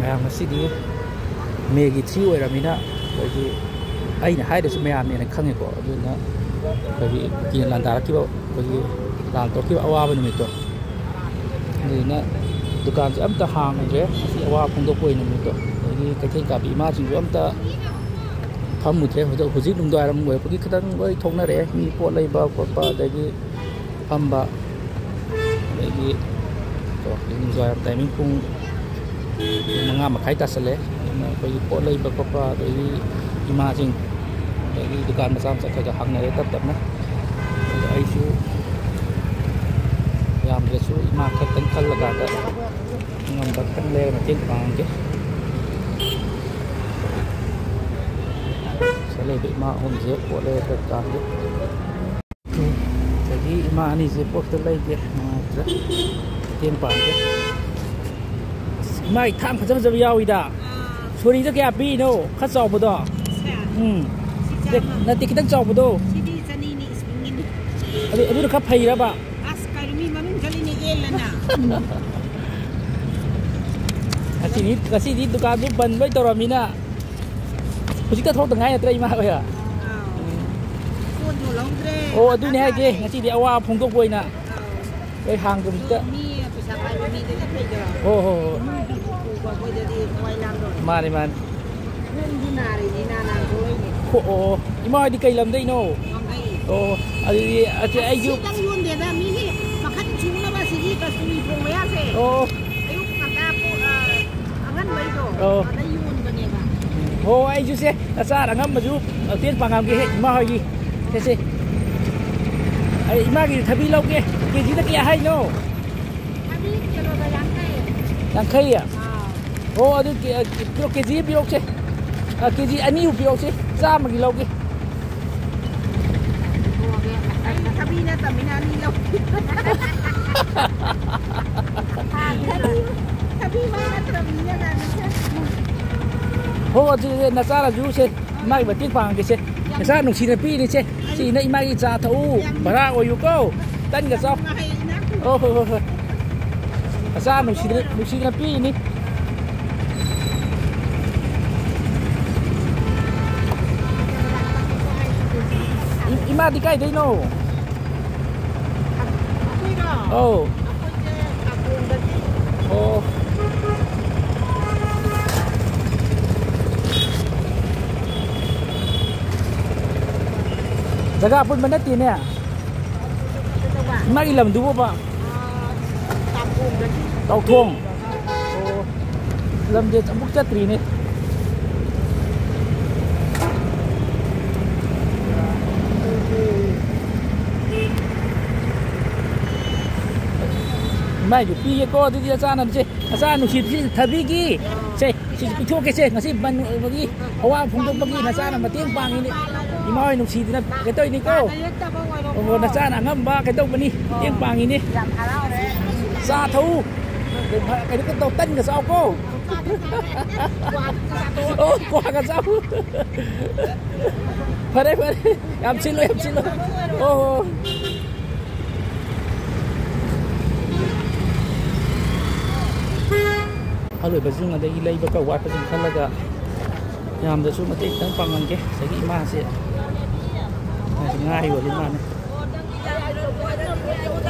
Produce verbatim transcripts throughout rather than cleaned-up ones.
ꯃꯌꯥꯝ, ꯉꯁꯤꯗꯤ ꯃꯦꯒꯤ ꯊ꯭ꯔꯤ ꯑꯣꯏꯔꯕꯅꯤꯅ ꯑꯩꯈꯣꯏꯒꯤ, ꯑꯩꯅ ꯍꯥꯏꯔꯁꯨ ꯃꯌꯥꯝꯅꯦꯅ ꯈꯪꯉꯦꯀꯣ꯫ ꯑꯗꯨꯅ ꯑꯩꯈꯣꯏꯒꯤ ꯀꯨꯀꯤꯅ ꯂꯥꯟꯗꯥꯔꯛꯈꯤꯕ, ꯑꯩꯈꯣꯏꯒꯤ ꯂꯥꯟ ꯇꯧꯔꯛꯈꯤꯕ ꯑꯋꯥꯕ ꯅꯨꯃꯤꯠꯇꯣ, ꯑꯗꯨꯗꯨꯅ ꯗꯨꯀꯥꯟꯁꯦ ꯑꯝꯇ ꯍꯥꯡꯉꯨꯗ꯭ꯔꯦ꯫ ꯉꯁꯤ ꯑꯋꯥꯕ ꯐꯣꯡꯗꯣꯛꯄ ꯑꯣꯏꯅ ꯅꯨꯃꯤꯠꯇꯣ, ꯑꯗꯒꯤ ꯀꯩꯊꯦꯜ ꯀꯥꯕꯤ ꯏꯃꯥꯁꯤꯡꯁꯨ ꯑꯝꯇ ꯐꯝꯃꯨꯗ꯭ꯔꯦ꯫ ꯍꯧꯖꯤꯛ, ꯍꯧꯖꯤꯛ ꯅꯨꯡꯗꯥꯡꯋꯥꯏꯔꯝ ꯑꯣꯏꯔꯛꯄꯒꯤ ꯈꯤꯇꯪ ꯂꯣꯏ ꯊꯣꯛꯅꯔꯛꯑꯦ, ꯃꯤ ꯄꯣꯠ ꯂꯩꯕ ꯈꯣꯠꯄ, ꯑꯗꯒꯤ ꯐꯝꯕ, ꯑꯗꯒꯤ ꯀꯣ, ꯅꯨꯡꯗꯥꯡꯋꯥꯏꯔꯝ ꯇꯥꯏꯃꯤꯡ ꯄꯨꯡ ꯃꯉꯥ ꯃꯈꯥꯏ ꯇꯥꯁꯜꯂꯦ꯫ ꯑꯗꯨꯅ ꯑꯩꯈꯣꯏꯒꯤ ꯄꯣꯠ ꯂꯩꯕ ꯈꯣꯠꯄ, ꯑꯗꯒꯤ ꯏꯃꯥꯁꯤꯡ, ꯑꯗꯒꯤ ꯗꯨꯀꯥꯟ ꯃꯆꯥ ꯃꯆꯥ ꯈꯔ ꯈꯔ ꯍꯥꯡꯅꯔꯦ ꯇꯞ ꯇꯞꯅ꯫ ꯑꯗ ꯑꯩꯁꯨ ꯌꯥꯝꯗ꯭ꯔꯁꯨ ꯏꯃꯥ ꯈꯛꯇꯪ ꯈꯜꯂꯀꯥꯟꯗ ꯑꯉꯝꯕ ꯈꯤꯇꯪ ꯂꯩꯔꯒ ꯃꯇꯦꯡ ꯄꯥꯡꯒꯦ꯫ ꯁꯤꯗ ꯂꯩꯕ ꯏꯃꯥ ꯑꯍꯨꯝꯁꯦ ꯄꯣꯠ ꯂꯩꯔꯒ ꯇꯥꯡꯒꯦ꯫ ꯑꯗꯒꯤ ꯏꯃꯥ ꯑꯅꯤꯁꯦ ꯄꯣꯠꯇ ꯂꯩꯒꯦ, ꯅꯨꯡꯉꯥꯏꯇ꯭ꯔꯦ꯫ ꯃꯇꯦꯡ ꯄꯥꯡꯒꯦ꯫ ꯑꯁ, ꯏꯃꯥꯒꯤ ꯊꯥꯡ ꯐꯖ ꯐꯖꯕ ꯌꯥꯎꯏꯗ꯫ ꯑꯥ꯫ ꯁꯣꯔꯤꯗ ꯀꯌꯥ ꯄꯤꯔꯤꯅꯣ? ꯈꯔ ꯆꯥꯎꯕꯗꯣ? ꯁꯦ꯫ ꯎꯝ꯫ ꯁꯤ ꯅꯠꯇꯦ, ꯆꯥꯝꯃ꯫ ꯅꯠꯇꯦ, ꯈꯤꯇꯪ ꯆꯥꯎꯕꯗꯣ꯫ ꯁꯤꯗꯤ ꯆꯅꯤꯅꯤ, ꯏꯁꯄ꯭ꯔꯤꯡꯒꯤꯅꯤ꯫ ꯑꯗꯨ, ꯑꯗꯨꯅ ꯈꯔ ꯐꯩꯔꯕ? ꯑꯁ, ꯀꯩꯅꯣ, ꯃꯤ ꯃꯅꯨꯡ ꯆꯠꯂꯤꯅꯦ, ꯑꯦꯜꯂꯅ꯫ ꯉꯁꯤꯗꯤ, ꯉꯁꯤꯗꯤ ꯗꯨꯀꯥꯟꯁꯨ ꯕꯟ ꯂꯣꯏ ꯇꯧꯔꯝꯃꯤꯅ꯫ ꯍꯧꯖꯤꯛꯇ ꯊꯣꯛꯇ ꯉꯥꯏ ꯅꯠꯇ꯭ꯔꯥ, ꯏꯃꯥ ꯍꯣꯏ? ꯑꯥꯎ꯫ ꯄꯣꯠ ꯌꯣꯜꯍꯧꯗ꯭ꯔꯦ꯫ ꯑꯣ, ꯑꯗꯨꯅꯦ ꯍꯥꯏꯁꯦ, ꯇꯥꯔꯦ꯫ ꯉꯁꯤꯗꯤ ꯑꯋꯥꯕ ꯐꯣꯡꯗꯣꯛꯄ ꯑꯣꯏꯅ ꯑꯥꯎ꯫ ꯂꯣꯏ ꯍꯥꯡꯗꯕꯤꯗ꯫ ꯃꯤ ꯄꯩꯁꯥ ꯄꯥꯏꯕ ꯃꯤꯗꯗꯤ ꯐꯩꯗꯣ꯫ ꯍꯣ, ꯍꯣ, ꯍꯣ꯫ ꯏꯃꯨꯡ ꯄꯨꯕ ꯑꯩꯈꯣꯏꯗꯗꯤ ꯊꯋꯥꯏ ꯂꯥꯡꯗꯧꯔꯦ꯫ ꯃꯥꯅꯦ, ꯃꯥꯅꯦ꯫ ꯈꯣꯡꯁꯨ ꯅꯥꯔꯤꯅꯤ, ꯅꯥ ꯅꯥ ꯊꯣꯛꯂꯛꯏꯅꯦ꯫ ꯍꯣ, ꯑꯣ, ꯑꯣ꯫ ꯏꯃꯥ ꯍꯣꯏꯗꯤ ꯀꯩ ꯂꯝꯗꯩꯅꯣ? ꯋꯥꯡꯈꯩ꯫ ꯑꯣ, ꯑꯗꯨꯗꯤ ꯑꯁ, ꯑꯩꯁꯨ ꯁꯤꯇꯪ ꯌꯣꯟꯗꯦꯗ, ꯃꯤꯒꯤ ꯃꯈꯜ ꯁꯨꯅꯕ ꯁꯤꯒꯤ ꯀꯁꯇꯨꯔꯤ ꯊꯣꯡꯕ ꯌꯥꯁꯦ꯫ ꯑꯣ꯫ ꯑꯌꯨꯛ ꯉꯟꯇꯥ ꯄꯨꯡ, ꯑ, ꯑꯉꯟꯕꯩꯗꯣ, ꯑꯣ꯫ ꯑꯗ ꯌꯣꯟꯕꯅꯦꯕ꯫ ꯍꯣ, ꯑꯩꯁꯨ ꯁꯦ, ꯑꯆꯥꯔ ꯑꯉꯝꯕꯁꯨ ꯃꯇꯦꯡ ꯄꯥꯡꯉꯝꯒꯦ ꯍꯦ, ꯏꯃꯥ ꯍꯣꯏꯒꯤ꯫ ꯁꯦ, ꯁꯦ꯫ ꯑꯩ ꯏꯃꯥꯒꯤ ꯊꯕꯤ ꯂꯧꯒꯦ꯫ ꯀꯦꯖꯤꯗ ꯀꯌꯥ ꯍꯥꯏꯅꯣ? ꯊꯕꯤ ꯀꯤꯂꯣꯗ ꯌꯥꯡꯈꯩ꯫ ꯌꯥꯡꯈꯩ? ꯑꯥ꯫ ꯑꯣ, ꯑꯗꯨ ꯀꯦ-, ꯀꯤꯂꯣ ꯀꯦꯖꯤ ꯑꯃ ꯄꯤꯔꯛꯁꯦ꯫ ꯑ, ꯀꯦꯖꯤ ꯑꯅꯤꯃꯨꯛ ꯄꯤꯔꯛꯁꯦ꯫ ꯆꯥꯝꯃꯒꯤ ꯂꯧꯒꯦ꯫ ꯑꯩ ꯊꯕꯤ ꯅꯠꯇꯕꯅꯤꯅ ꯑꯅꯤ ꯂꯧꯒꯦ꯫ ꯊꯕꯤ, ꯊꯕꯤ ꯃꯛ ꯅꯠꯇ꯭ꯔꯕꯅꯤꯅ ꯀꯥꯏꯅ꯫ ꯍꯣ, ꯑꯗꯨꯗꯤ ꯅꯆꯥꯅꯁꯨ ꯁꯦ, ꯃꯥꯒꯤ ꯃꯇꯦꯡ ꯄꯥꯡꯉꯒꯦꯁꯦ꯫ ꯅꯆꯥ ꯅꯨꯡꯁꯤꯅ ꯄꯤꯔꯤꯁꯦ꯫ ꯁꯤꯅ ꯏꯃꯥꯒꯤ ꯆꯥ ꯊꯛꯎ, ꯚꯔꯥ ꯑꯣꯏꯌꯨꯀꯣ꯫ ꯇꯟꯒ ꯆꯥꯎ꯫ ꯑꯣ, ꯍꯣꯏ, ꯍꯣꯏ, ꯍꯣꯏ꯫ ꯅꯆꯥ ꯅꯨꯡꯁꯤꯅ, ꯅꯨꯡꯁꯤꯅ ꯄꯤꯔꯤꯅꯤ꯫ ꯏ-, ꯏꯃꯥꯗꯤ ꯀꯥꯏꯗꯩꯅꯣ? ꯑꯩꯈꯣꯏꯔꯣ? ꯑꯧ꯫ ꯑꯩꯈꯣꯏꯁꯦ ꯀꯥꯀꯣꯡꯗꯒꯤ꯫ ꯑꯣ꯫ ꯖꯒꯥ ꯑꯄꯨꯟꯕ ꯅꯠꯇꯦꯅꯦ꯫ ꯀꯩꯗꯧꯕ? ꯏꯃꯥꯒꯤ ꯂꯝꯗꯨꯕꯣꯕ? ꯑꯥ, ꯇꯥꯎꯊꯣꯡꯗꯒꯤ꯫ ꯇꯥꯎꯊꯣꯡ? ꯑꯣ, ꯂꯝꯁꯦ ꯑꯃꯨꯛ ꯆꯠꯇ꯭ꯔꯤꯅꯦ꯫ ꯏꯃꯥꯏꯗꯨ ꯄꯤꯒꯦꯀꯣ, ꯑꯗꯨꯗꯤ ꯅꯆꯥꯅ ꯁꯦ, ꯅꯆꯥ ꯅꯨꯡꯁꯤꯕꯁꯤ ꯊꯕꯤꯒꯤ꯫ ꯁꯦ, ꯁꯤ ꯄꯤꯊꯣꯛꯀꯦꯁꯦ, ꯉꯁꯤ ꯕꯟ ꯑꯣꯏꯕꯒꯤ꯫ ꯑꯋꯥꯕ ꯐꯣꯡꯗꯣꯛꯄꯒꯤ ꯅꯆꯥꯅ ꯃꯇꯦꯡ ꯄꯥꯡꯉꯤꯅꯦ꯫ ꯏꯃꯥ ꯍꯣꯏ ꯅꯨꯡꯁꯤꯗꯅ ꯀꯩ ꯇꯧꯔꯤꯅꯤꯀꯣ? ꯑꯣ, ꯅꯆꯥꯅ ꯑꯉꯝꯕ ꯀꯩ ꯇꯧꯕꯅꯤ, ꯃꯇꯦꯡ ꯄꯥꯡꯉꯤꯅꯦ꯫ ꯌꯥꯝ ꯍꯔꯥꯎꯔꯦ꯫ ꯆꯥ ꯊꯛꯎ꯫ ꯀꯩꯅꯣ ꯇꯧ, ꯇꯟꯒ ꯆꯥꯎꯀꯣ꯫ ꯑꯣ, ꯀ꯭ꯋꯥꯒ ꯆꯥꯎ꯫ ꯐꯔꯦ, ꯐꯔꯦ꯫ ꯌꯥꯝ ꯁꯤꯠꯂꯣ, ꯌꯥꯝ ꯁꯤꯠꯂꯣ꯫ ꯑꯣ, ꯑꯣ꯫ ꯑꯍꯜ ꯑꯣꯏꯕꯁꯤꯡ ꯑꯗꯒꯤ ꯂꯩꯕ ꯈꯔ ꯋꯥꯠꯄꯁꯤꯡ ꯈꯜꯂꯒ ꯃꯌꯥꯝꯗꯁꯨ ꯃꯇꯦꯡ ꯈꯤꯇꯪ ꯄꯥꯡꯍꯟꯒꯦ꯫ ꯑꯗꯒꯤ ꯏꯃꯥꯁꯦ ꯃꯥꯁꯦ ꯉꯥ ꯌꯣꯜꯂꯤ ꯃꯥꯅꯦ꯫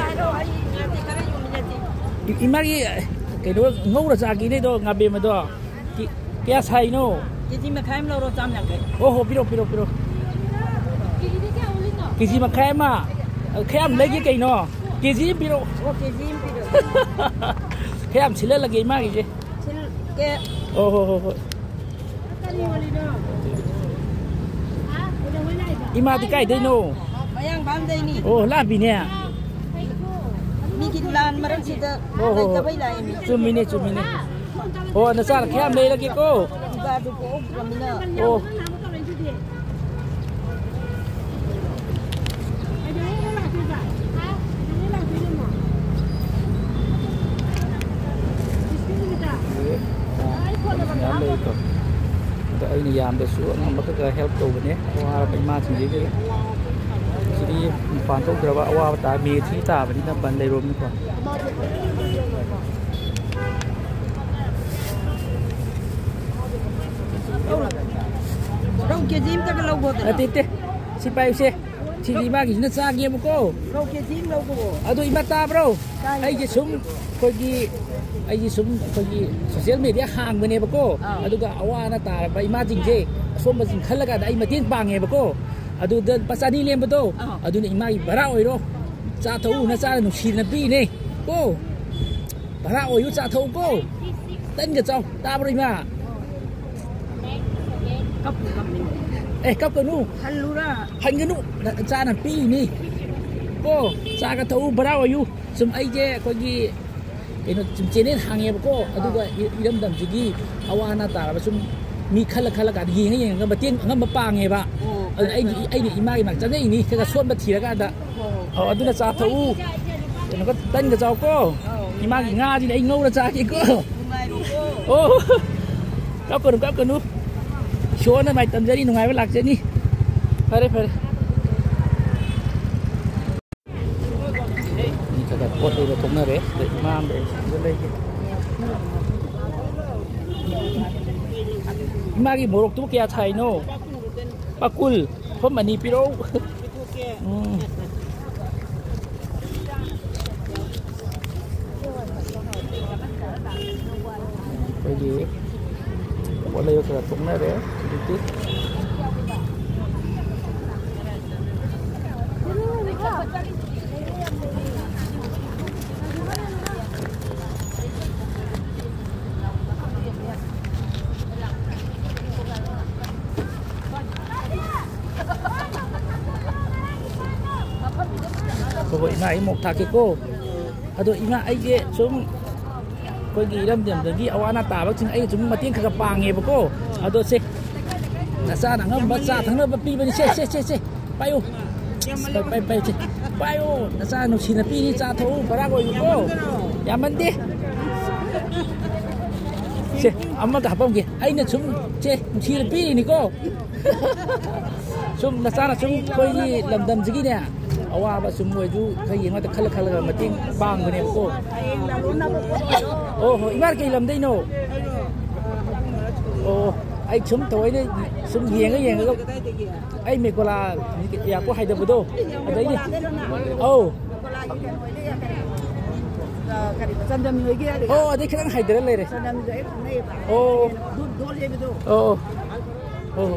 ꯏ-, ꯏꯃꯥꯒꯤ ꯀꯩꯅꯣ ꯉꯧꯔ ꯆꯥꯒꯦꯅꯦ ꯑꯗꯣ, ꯉꯥꯕꯦꯝꯃꯗꯣ꯫ ꯀꯤ-, ꯀꯌꯥ ꯁꯥꯏꯅꯣ? ꯀꯦꯖꯤ ꯃꯈꯥꯏ ꯑꯃ ꯂꯧꯔꯣ, ꯆꯥꯝ ꯌꯥꯡꯈꯩ꯫ ꯑꯣ ꯍꯣ, ꯄꯤꯔꯣ, ꯄꯤꯔꯣ, ꯄꯤꯔꯣ꯫ ꯀꯦꯖꯤ ꯃꯈꯥꯏ ꯑꯃ? ꯈꯔ ꯌꯥꯝ ꯂꯩꯒꯦ ꯀꯩꯅꯣ? ꯀꯦꯖꯤ ꯑꯃ ꯄꯤꯔꯣ꯫ ꯑꯣ, ꯀꯦꯖꯤ ꯑꯃ ꯄꯤꯔꯣ꯫ ꯈꯔ ꯌꯥꯝ ꯁꯤꯜꯍꯜꯂꯒꯦ ꯏꯃꯥꯒꯤꯁꯦ꯫ ꯁꯤꯜꯒꯦ꯫ ꯑꯣ ꯍꯣ, ꯍꯣ, ꯍꯣꯏ꯫ ꯏꯃꯥꯗꯤ ꯀꯥꯏꯗꯩꯅꯣ? ꯃꯌꯥꯡꯐꯥꯟꯗꯩꯅꯤ꯫ ꯑꯣ, ꯂꯥꯞꯄꯤꯅꯦ꯫ ꯃꯤꯒꯤ ꯂꯥꯟ ꯃꯔꯛꯁꯤꯗ ꯑꯣ, ꯍꯣ, ꯍꯣ꯫ ꯂꯩꯇꯕꯩ ꯂꯥꯛꯏꯅꯤ꯫ ꯆꯨꯝꯃꯤꯅꯦ, ꯆꯨꯝꯃꯤꯅꯦ꯫ ꯑꯣ, ꯅꯆꯥꯅ ꯈꯔ ꯌꯥꯝ ꯂꯩꯔꯒꯦꯀꯣ꯫ ꯏꯕꯥꯗꯨ ꯄꯣꯛꯍꯧꯗ꯭ꯔꯃꯤꯅ꯫ ꯑꯣ꯫ ꯃꯌꯥꯝ ꯂꯩꯀꯣ꯫ ꯑꯗꯣ ꯑꯩꯅ ꯌꯥꯝꯗꯁꯨ ꯑꯉꯝꯕ ꯈꯔ ꯈꯔ help ꯇꯧꯕꯅꯦ꯫ ꯑꯋꯥꯕ ꯏꯃꯥꯁꯤꯡꯁꯤꯒꯤ꯫ ꯁꯤꯗꯤ ꯃꯄꯥꯟ ꯊꯣꯛꯇ꯭ꯔꯕ ꯑꯋꯥꯕ ꯇꯥ-, ꯃꯦ ꯊ꯭ꯔꯤ ꯇꯥꯕꯅꯤꯅ ꯕꯟ ꯂꯩꯔꯣꯝꯅꯤꯀꯣ꯫ ꯔꯧ ꯀꯦꯖꯤ ꯑꯝꯇꯒ ꯂꯧꯒꯣꯗꯅ꯫ ꯅꯠꯇꯦ, ꯅꯠꯇꯦ꯫ ꯁꯤ ꯄꯥꯏꯌꯨꯁꯦ꯫ ꯁꯤꯗꯤ ꯏꯃꯥꯒꯤꯁꯤꯅ ꯆꯥꯒꯦꯕꯀꯣ꯫ ꯂꯧ ꯀꯦꯖꯤ ꯑꯃ ꯂꯧꯕꯀꯣ꯫ ꯑꯗꯣ ꯏꯃꯥ ꯇꯥꯕ꯭ꯔꯣ? ꯇꯥꯏꯌꯦ꯫ ꯑꯩꯁꯦ ꯁꯨꯝ ꯑꯩꯈꯣꯏꯒꯤ ꯑꯩꯁꯦ ꯁꯨꯝ ꯑꯩꯈꯣꯏꯒꯤ ꯁꯣꯁꯤꯌꯦꯜ ꯃꯦꯗꯤꯌꯥ ꯍꯥꯡꯕꯅꯦꯕꯀꯣ꯫ ꯑꯥ꯫ ꯑꯗꯨꯒ ꯑꯋꯥ ꯑꯅꯥ ꯇꯥꯔꯕ ꯏꯃꯥꯁꯤꯡꯁꯦ ꯑꯁꯣꯝꯕꯁꯤꯡ ꯈꯜꯂꯀꯥꯟꯗ ꯑꯩ ꯃꯇꯦꯡ ꯄꯥꯡꯉꯦꯕꯀꯣ꯫ ꯑꯗꯨꯗ ꯂꯨꯄꯥ ꯆꯅꯤ ꯂꯦꯝꯕꯗꯣ, ꯑꯥ꯫ ꯑꯗꯨꯅ ꯏꯃꯥꯒꯤ ꯚꯔꯥ ꯑꯣꯏꯔꯣ, ꯆꯥ ꯊꯛꯎ, ꯅꯆꯥꯅ ꯅꯨꯡꯁꯤꯅ ꯄꯤꯅꯦ ꯀꯣ꯫ ꯚꯔꯥ ꯑꯣꯏꯌꯨ, ꯆꯥ ꯊꯛꯎ ꯀꯣ꯫ ꯇꯟꯒ ꯆꯥꯎ, ꯇꯥꯕ꯭ꯔꯣ ꯏꯃꯥ? ꯀꯞꯄꯨ ꯀꯞꯄꯨ꯫ ꯑꯦ, ꯀꯞꯀꯅꯨ, ꯍꯜꯂꯨꯔꯥ? ꯍꯟꯒꯅꯨ, ꯅꯆꯥꯅ ꯄꯤꯅꯤ ꯀꯣ꯫ ꯆꯥꯒ ꯊꯛꯎ, ꯚꯔꯥ ꯑꯣꯏꯌꯨ꯫ ꯁꯨꯝ ꯑꯩꯁꯦ ꯑꯩꯈꯣꯏꯒꯤ ꯀꯩꯅꯣ ꯁꯨꯝ ꯆꯦꯅꯦꯜ ꯍꯥꯡꯉꯦꯕꯀꯣ꯫ ꯑꯗꯨꯒ ꯏ- ꯏꯔꯝꯗꯝꯁꯤꯒꯤ ꯑꯋꯥ ꯑꯅꯥ ꯇꯥꯔꯕ ꯁꯨꯝ ꯃꯤ ꯈꯜꯂ ꯈꯜꯂ ꯀꯥꯟꯗ ꯌꯦꯡꯉ ꯌꯦꯡꯉꯒ ꯃꯇꯦꯡ ꯑꯉꯝꯕ ꯄꯥꯡꯉꯦꯕ꯫ ꯑꯣ, ꯑꯗꯨꯅ ꯑꯩꯒꯤ ꯑꯩꯅ ꯏꯃꯥꯒꯤ ꯃꯅꯥꯛ ꯆꯪꯉꯛꯏꯅꯤ, ꯈꯔ ꯈꯔ ꯁꯣꯟꯕ ꯊꯤꯔꯀꯥꯟꯗ꯫ ꯑꯣ꯫ ꯑꯣ, ꯑꯗꯨꯅ ꯆꯥ ꯊꯛꯎ, ꯀꯩꯅꯣꯒ ꯇꯟꯒ ꯆꯥꯎꯀꯣ꯫ ꯑꯧ꯫ ꯏꯃꯥꯒꯤ ꯉꯥꯁꯤꯗꯤ ꯑꯩ ꯉꯧꯔ ꯆꯥꯒꯦꯀꯣ꯫ ꯅꯨꯡꯉꯥꯏꯔꯣꯀꯣ꯫ ꯑꯣ, ꯀꯞꯀꯅꯨ ꯀꯞꯀꯅꯨ, ꯏꯁꯣꯔꯅ ꯃꯥꯏ ꯇꯝꯖꯔꯤ, ꯅꯨꯡꯉꯥꯏꯕ ꯂꯥꯛꯆꯅꯤ꯫ ꯐꯔꯦ ꯐꯔꯦ꯫ ꯃꯤ ꯈꯔ ꯈꯔ ꯄꯣꯠ ꯂꯩꯕ ꯊꯣꯛꯅꯔꯦ꯫ ꯑꯗ ꯏꯃꯥ ꯑꯃ ꯂꯩ, ꯁꯤꯗ ꯂꯩꯒꯦ꯫ ꯏꯃꯥꯒꯤ ꯃꯣꯔꯣꯛꯇꯨꯕꯨ ꯀꯌꯥ ꯊꯥꯏꯅꯣ? ꯄꯥꯀꯨꯜ꯫ ꯐꯝ ꯑꯅꯤ ꯄꯤꯔꯛꯎ꯫ ꯎꯝ꯫ ꯑꯩꯈꯣꯏꯒꯤ ꯄꯣꯠ ꯂꯩꯕ ꯈꯔ ꯊꯣꯛꯅꯔꯦ ꯍꯧꯖꯤꯛꯇꯤ꯫ ꯍꯣꯏ ꯍꯣꯏ, ꯏꯃꯥ, ꯑꯩ ꯃꯣꯛ ꯊꯥꯛꯀꯦꯀꯣ꯫ ꯑꯗꯣ ꯏꯃꯥ, ꯑꯩꯁꯦ ꯁꯨꯝ ꯑꯩꯈꯣꯏꯒꯤ ꯏꯔꯝꯗꯝꯗꯒꯤ ꯑꯋꯥ ꯑꯅꯥ ꯇꯥꯕꯁꯤꯡ ꯑꯩꯅ ꯁꯨꯝ ꯃꯇꯦꯡ ꯈꯔ ꯈꯔ ꯄꯥꯡꯉꯦꯕꯀꯣ꯫ ꯑꯗꯣ ꯁꯦ, ꯅꯆꯥꯅ ꯑꯉꯝꯕ ꯆꯥ ꯊꯛꯅꯕ ꯄꯤꯕꯅꯤ꯫ ꯁꯦ ꯁꯦ ꯁꯦ ꯁꯦ, ꯄꯥꯏꯌꯨ꯫ ꯄꯥꯏ ꯄꯥꯏ ꯄꯥꯏ ꯁꯦ, ꯄꯥꯏꯌꯣ꯫ ꯅꯆꯥ ꯅꯨꯡꯁꯤꯅ ꯄꯤꯔꯤ, ꯆꯥ ꯊꯛꯎ, ꯚꯔꯥ ꯑꯣꯏꯌꯨꯀꯣ꯫ ꯌꯥꯝꯃꯟꯗꯦ꯫ ꯁꯦ, ꯑꯃꯒ ꯍꯥꯄꯝꯒꯦ꯫ ꯑꯩꯅ ꯁꯨꯝ, ꯁꯦ, ꯅꯨꯡꯁꯤꯅ ꯄꯤꯔꯤꯅꯤꯀꯣ꯫ ꯁꯨꯝ ꯅꯆꯥꯅ ꯁꯨꯝ ꯑꯩꯈꯣꯏꯒꯤ ꯂꯝꯗꯝꯁꯤꯒꯤꯅꯦ ꯑꯋꯥꯕ ꯁꯨꯝ ꯑꯣꯏꯁꯨ ꯈꯔ ꯌꯦꯡꯉꯗ ꯈꯜꯂ ꯈꯜꯂꯒ ꯃꯇꯦꯡ ꯄꯥꯡꯕꯅꯦꯕꯀꯣ꯫ ꯑꯣ ꯍꯣ, ꯏꯃꯥ ꯀꯩ ꯂꯝꯗꯩꯅꯣ? ꯑꯣ꯫ ꯑꯩ ꯁꯨꯝ ꯊꯑꯣꯏꯅ ꯁꯨꯝ ꯌꯦꯡꯉ ꯌꯦꯡꯉꯒ ꯑꯩ ꯃꯦꯀꯣꯂꯥ ꯏꯌꯥꯔꯄꯣꯔꯠ ꯍꯥꯏꯗꯕꯗꯣ ꯑꯗꯒꯤ ꯑꯧ ꯑꯣ ꯑꯗꯩ ꯈꯤꯇꯪ ꯍꯥꯏꯗꯔ ꯂꯩꯔꯦ ꯑꯣ ꯑꯣ ꯑꯣ